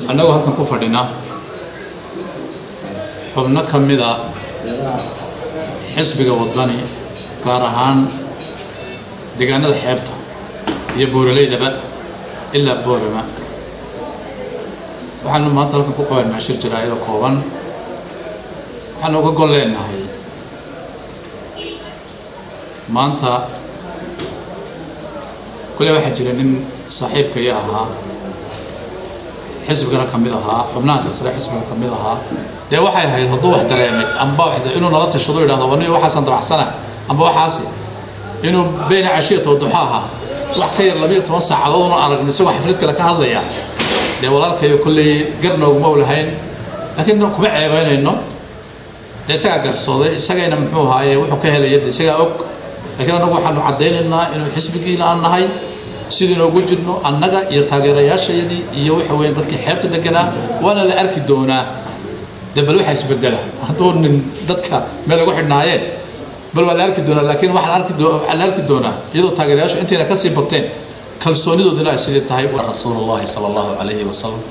Annagoo halkan ku fadhina xubno ka mida xisbiga Waddani, gaar ahaan deegaanada xeebta iyo buuraleydaba ilaa Boorama, waxaanu maanta halkan ku qabanaa shir jaraa'id oo kooban. Waxaanu uga gol leenahay maanta kule waxaa jira nin saaxiibkaya ahaa, xisbigana ka mid ahaa, xubnaha silsile xisbiga ka mid ahaa. Dee waxay ahayd hadduu wax dareemay amba inuu nala tashado, yidhahdo wani waxaasaan dabacsana amba waxaasi, inuu beyna cashiyata wa duxaaha wax ka yar 12 saacadood una aragno isagoo xaflad kale ka hadlaya. Dee walaalkayo kolley gar nooguma u lahayn, laakiin kuma ceebeynayno. Dee isagaa garsooday, isagayna muxuu ahaaye wuxuu ka helaya, de isagaa og. Laakiin annagu waxaanu caddaynaynaa inuu xisbigiina aan nahay, sidii noogu jirno annaga iyo taageerayaashayadii iyo waxa weeye dadkii xeebta deganaa. Waana la arki doonaa dee bal waxaa isbedela hadduu nin dadka meel ugu xidhnaayeen, bal waa la arki doonaa. Laakiin waxaa la arki doonaa iyadoo taageerayaashu intayna kasii bateen, kalsoonidooduna ay sidii tahay. Rasuul Allahi sala Allahu calayhi wasalam.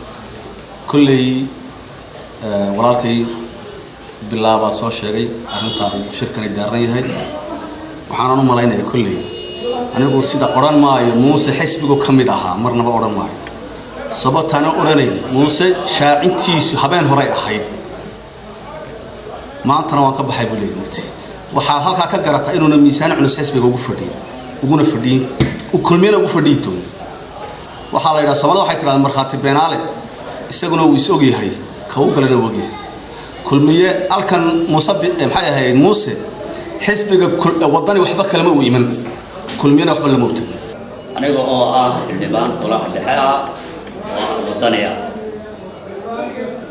Kolley walaalkay bilaabaa soo sheegay arrintaa uu shirkani daaran yahay. Waxaanan u malaynaya kolley anigu sida odhan maayo Muuse xisbigu ka mid ahaa, marnaba odhan maayo. Sababtaana odhanayn, Muuse shaacintiisu habeen horay ahayd, maantana waan ka baxay buu leeyahy. Murti waxaad halkaa ka garataa inuuna miisaan culus xisbiga ugu fadhiyin, uguna fadhiyin, Kulmiyana ugu fadhiyi doonin. Waxaa la yidhaha, Soomaalida waxay tidhahdaa markhaati beenaale isaguna wuu is ogyahay, ka u galana wuu ogyahay. Kulmiye halkan Muuse maxay ahayd, Muuse xisbiga Waddani waxba kalema uu iman, Kulmiyana waxba lama ogtagin. Aniga oo ah xildhibaan golaha dhexe ah oo Waddani ah,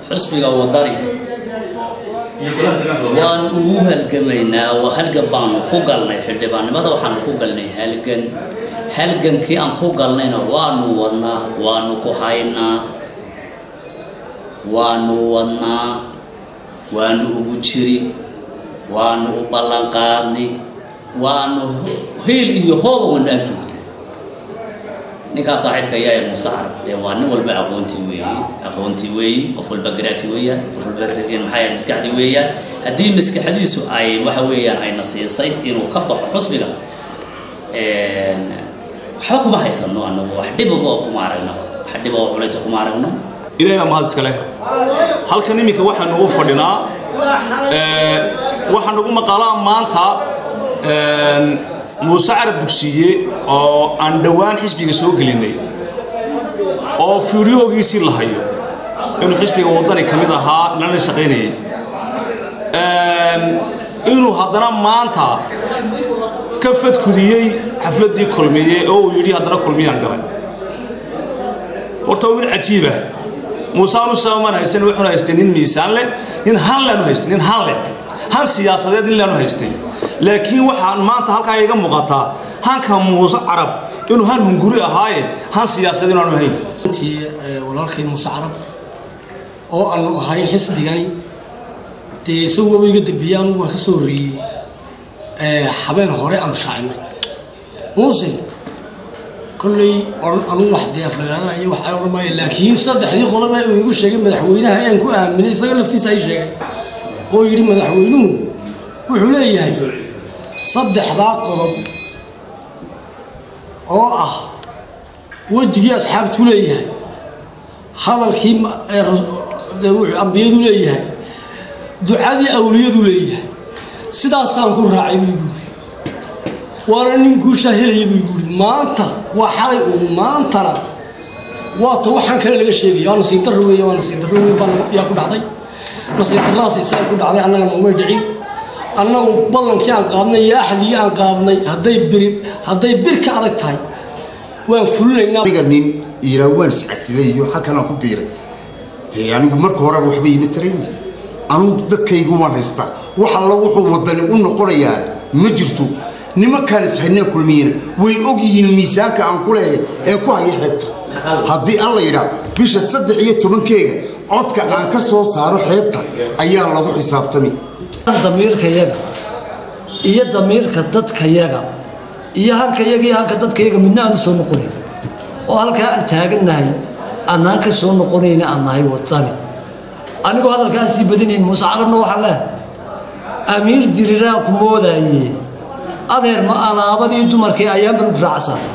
xisbiga Waddani waan ugu halgamaynaa. Waa halgan baanu ku galnay xildhibaannimada, waxaanu ku galnay halgan. Halgankii aan ku galnayna waanu wadnaa, waanu ku haynaa, waanu wadnaa, waanu ugu jiri, waanu u ballan qaadni, waanu hiil iyo hooba waanu ag joognaa ninkaa saaxiibka ayaa ee Muuse Carab. Dee waa nin walba aqoontii weeyi, aqoontii weeyi, qof walba garaati weeyaan, qof walba maxaa yahay maskaxdii weeyaan. Haddii maskaxdiisu ay waxa weeyaan ayna siisay inuu ka baxo xusbiga, waxba kuma haysano anagu, wax dhibaba kuma aragnaba, wax dhiba oo culaysa kuma aragno. Ilahina mahad iska leh. Halkan iminka waxaanu u fadhinaa, waxaa nagu maqaalaa maanta Muuse Carab Dugsiiye oo aan dhowaan xisbiga soo gelinay oo fiidiyoogiisii la hayo inuu xisbiga Waddani ka mid ahaa lana shaqaynayay, inuu haddana maanta ka fadkudiyey xafladdii Kulmiye oo uu yidhi haddana Kulmiyaan galay. Horta waa mid cajiiba. Muuse aanu sabamaan haysan, wuxuuna haystay nin miisaan leh, nin han leanu haystay, nin han leh, han siyaasadeed nin leanu haystay. Laakiin waxaan maanta halkaa iga muuqataa hanka Muuse Carab inuu han hunguri ahaaye, han siyaasadeed inaanu hayn. Runtii walaalkay Muuse Carab oo aanu ahayn xisbigani, dee isagu waba iga dambeeyey, anugu waan ka soo horreeyey. Habeen hore aanu shaacinay Muuse kolley odhan anugu wax dee aflagaadaha iyo wax ay odhan maayo, laakiin saddexdii qodob ee uu igu sheegay madaxweynaha ean ku aaminay, isaga laftiisa ay sheegay oo yidhi madaxweynuhu wuxuu leeyahay saddexdaa qodob oo ah wejigii asxaabtu leeyahay, hadalkii ambiyadu leeyahay, ducadii awliyadu leeyahay, sidaasaan ku raacay buu guuri, waana nin guushaa helaya buu guuri. Maanta waa xalay uu, maantana waata waxaan kale laga sheegaya. Waa nasiib darro weeye, waa nasiib darro weyn baa yaa ku dhacday. Nasiib darradaas isaga ku dhacday, annagana umay dhicin. Annagu ballankii aan qaadnay iyo axdigii aan qaadnay, hadday biri hadday bir ka adag tahay, waan fulinaynaa. Aniga nin iraa waan iscasilay iyo halkan aan ku biiray, dee anigu marka horeba waxba iima tarayn. Anugu dadkaygu waan haystaa, wax alla wuxuu Waddani u noqonayaana ma jirto. Nimankaan ishaynaa Kulmiyena way og yihiin miisaanka aan ku leeyahay ee ku haya xeebta. Haddii Alla yidhaa bisha 13-keega codka aan ka soo saaro xeebta ayaa lagu xisaabtami. Damiirkayaga iyo damiirka dadkayaga iyo hankayaga iyo hanka dadkayaga midna aan u soo noqonayn oo halkaa aan taagannahay Annaan ka soo noqonayna aan nahay Wadani. Anigoo hadalkaasii badinayn, Muuse Carabna waxaa leh: amiir diriraan ku moodaye, adeer, ma alaabadii dumarkii ayaanba lagu raacsaata?